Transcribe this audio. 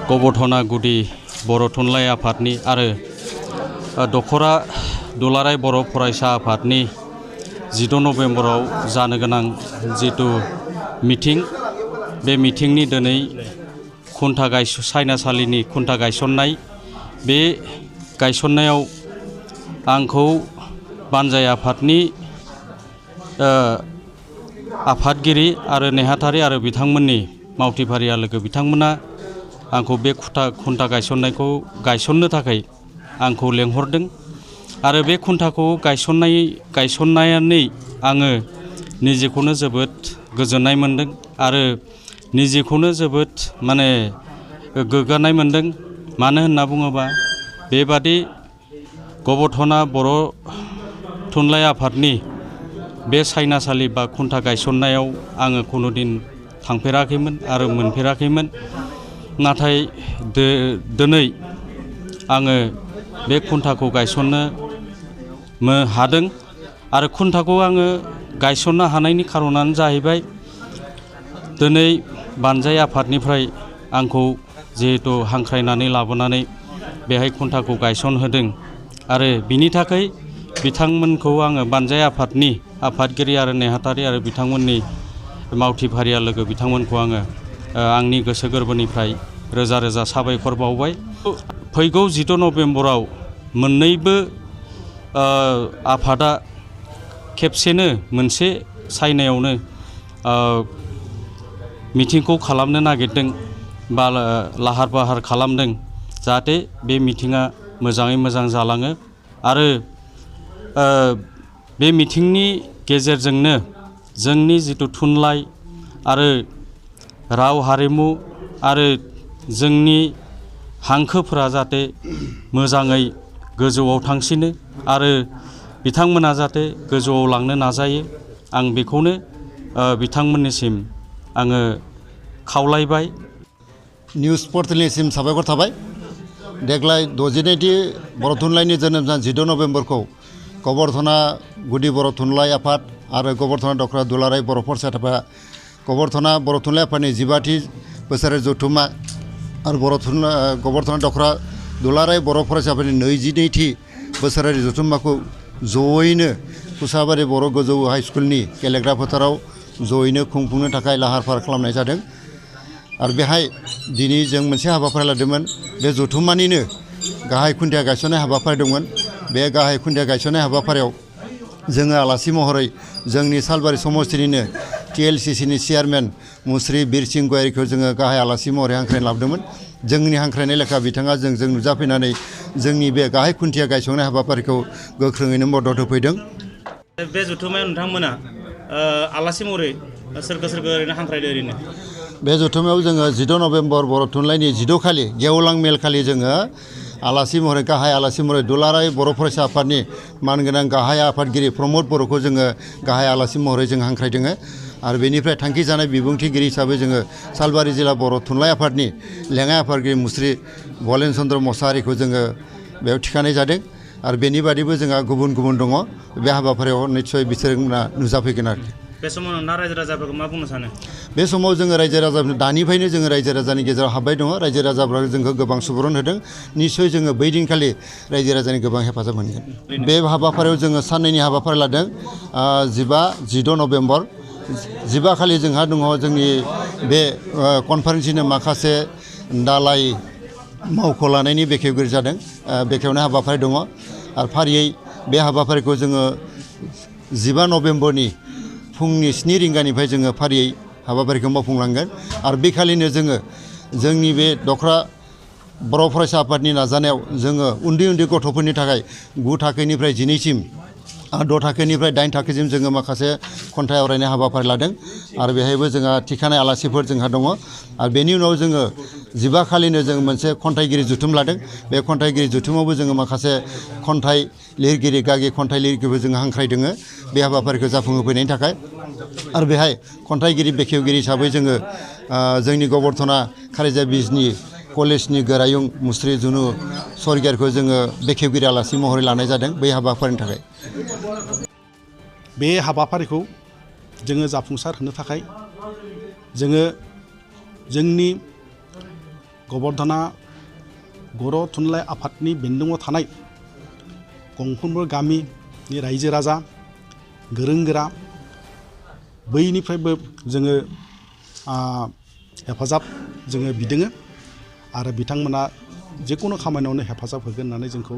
गबर्थना गुदि बर' थुनलाइ आफादनि आरो दखरा दुलाराय बर' फरायसा आफादनि 16 नभेम्बराव जानो गोनां जितु मिटिं बे मिटिंनि दिनै सायनासालिनि खुन्था गायसननाय बे गायसननायाव आंखौ बानजाय आफादनि आफादगिरि आरो नेहाथारि आरो बिथांमोननि मावथिफारिया लोगो बिथांमोना आंखौ बे खुन्था गायसननायखौ गायसननो थाखाय आंखौ लेंहरदों आरो बे खुन्थाखौ गायसननानै आङो निजेखौनो जोबोद गोजोननाय मोनदों आरो निजेखौनो जोबोद गोग्गानाय मोनदों। मानो होनना बुङोबा बेबादि गबर्थना बर' थुनलाइ आफादनि बे सायनासालि बा खुन्था गायसननायाव आङो कुनुदिन थांफेराखैमोन आरो मोनफेराखैमोन। नाथाय दिनै आङो बे खुन्थाखौ गायसननो हादों आरो खुन्थाखौ आङो गायसननो हानायनि खारनानो जाहैबाय दिनै बानजाय आफादनिफ्राय आंखौ जिहेतु हांख्रायनानै लाबोनानै बेहाय खुन्थाखौ गायसनहोदों आरो बिनि थाखाय बिथांमोनखौ आङो बानजाय आफादनि आफादगिरि आरो नेहाथारि आरो बिथांमोननि मावथिफारिया लोगो बिथांमोनखौ आङो आंनि गोसो गोरबोनिफ्राय रोजा रोजा साबायखर बावबाय। फैगौ 16 नभेम्बराव मोननैबो आफादा खेबसेनो मोनसे सायनायावनो मिटिंखौ खालामनो नागिरदों बा लाहार फाहार खालामदों जाहाथे बे मिटिङा मोजाङै मोजां जालाङो आरो बे मिटिंनि गेजेरजोंनो जोंनि जितु थुनलाइ आरो राव हारिमु आरो जोंनि हांखोफोरा जाहाथे मोजाङै गोजौआव थांसिनो आरो बिथांमोना जाहाथे गोजौआव लांनो नाजायो आं बेखौनो बिथांमोननिसिम आङो खावलायबाय। निउस पर्टेलनिसिम साबायखर थाबाय। देग्लाय 62थि बर' थुनलाइनि जोनोम सान 16 नभेम्बरखौ गबर्थना गुदि बर' थुनलाइ आफाद आरो गबर्थना दखरा दुलाराय बर' फरायसा आफादा गबर्थना बर' थुनलाइ आफादनि 15थि बोसोरारि जथुम्मा आरो गबर्थना दखरा दुलाराय बर' फरायसा आफादनि 22थि बोसोरारि जथुम्माखौ जयैनो कुसाबारि बर' गोजौ हाइ स्कुलनि गेलेग्रा फोथाराव जयैनो खुंफुंनो थाखाय लाहार फाहार खालामनाय जादों आरो बेहाय दिनै जों मोनसे हाबाफारि लादोंमोन। बे जथुम्मानिनो गाहाय खुन्थिया गायसननाय हाबाफारि दंमोन। बे गाहाय खुन्थिया गायसननाय हाबाफारियाव जोङो आलासि महरै जोंनि सालबारि समस्तिनिनो TLCCनि चेयारमेन मुस्रि बिरसिं गयारिखौ जोङो गाहाय आलासि महरै हांख्रायना लाबोदोंमोन। जोंनि हांख्रायनाय लेखा बिथाङा जोंजों नुजाफैनानै जोंनि बे गाहाय खुन्थिया गायसननाय हाबाफारिखौ गोख्रोङैनो मदद होफैदों। बे जथुम्मायाव नोंथांमोना आलासि महरै सोरखो ओरैनो हांख्रायदो ओरैनो? बे जथुम्मायाव जोङो 16 नभेम्बर बर' थुनलाइनि 16 खालि गेवलां मेल खालि जोङो आलासि महरै गाहाय आलासि महरै दुलाराय बर' फरायसा आफादनि मानगोनां गाहाय आफादगिरि प्रमद बर'खौ जोङो गाहाय आलासि महरै जों हांख्रायदों आरो बेनिफ्राय थांखि जानाय बिबुंथिगिरि हिसाबै जोङो सालबारि जिल्ला बर' थुनलाइ आफादनि लेङाइ आफादगिरि मुस्रि भलेन चन्द्र मोसाहारिखौ जोङो बेयाव थिखानाय जादों आरो बेनि बादैबो जोंहा गुबुन गुबुन दङ। बे हाबाफारियाव निस्सय बिसोरना नुजाफैगोन आरोखि। बे समाव नोंथाङा रायजो राजाफोरखौ मा बुंनो सानो? बे समाव जोङो रायजो राजाफोरनो दानिफ्रायनो जोङो रायजो राजानि गेजेराव हाबबाय दङ। रायजो राजाफ्रा जोंखौ गोबां सुबुरुन होदों। निस्सय जोङो बै दिनखालि रायजो राजानि गोबां हेफाजाब मोनगोन। बे हाबाफारियाव जोङो साननैनि हाबाफारि लादों। 16 नभेम्बर 15 खालि जोंहा दङ जोंनि बे कनफारेन्सनिनो माखासे दालाइ मावख' लानायनि बेखेवगिरि जादों। बेखेवनाय हाबाफारि दङ आरो फारियै बे हाबाफारिखौ जोङो 15 नभेम्बरनि फुंनि 7 रिंगानिफ्राय जोङो फारियै हाबाफारिखौ मावफुंलांगोन आरो बेखालिनो जोङो जोंनि बे दखरा बर' फरायसा आफादनि नाजानायाव जोङो उन्दै उन्दै गथ'फोरनि थाखाय 9 थाखोनिफ्राय 12सिम आरो 6 थाखोनिफ्राय 8 थाखोसिम जोङो माखासे खन्थाइ आवरायनाय हाबाफारि लादों आरो बेहायबो जोंहा थिखानाय आलासिफोर जोंहा दङ आरो बेनि उनाव जोङो 15 खालिनो जों मोनसे खन्थाइगिरि जथुम लादों। बे खन्थाइगिरि जथुमावबो जोङो माखासे खन्थाइ लिरगिरि गागि खन्थाइ लिरगिरिबो जोङो हांख्रायदों बे हाबाफारिखौ जाफुंहोफैनायनि थाखाय आरो बेहाय खन्थाइगिरि बेखेवगिरि हिसाबै जोङो जोंनि गबर्थना खारिजा बिजनि कलेजनि गोरायुं मुस्रि जुनु सरगियारिखौ जोङो बेखेवगिरि आलासि महरै लानाय जादों बै हाबाफारिनि थाखाय। बे हाबाफारिखौ जोङो जाफुंसार होनो थाखाय जोङो जोंनि गबर्धना बर' थुनलाइ आफादनि बेन्दोङाव थानाय गंफ्रोमबो गामिनि रायजो राजा गोरों गोरा बैनिफ्रायबो जोङो हेफाजाब जोङो बिदोङो आरो बिथांमोना जिकुनु खामानियावनो हेफाजाब होगोन होननानै जोंखौ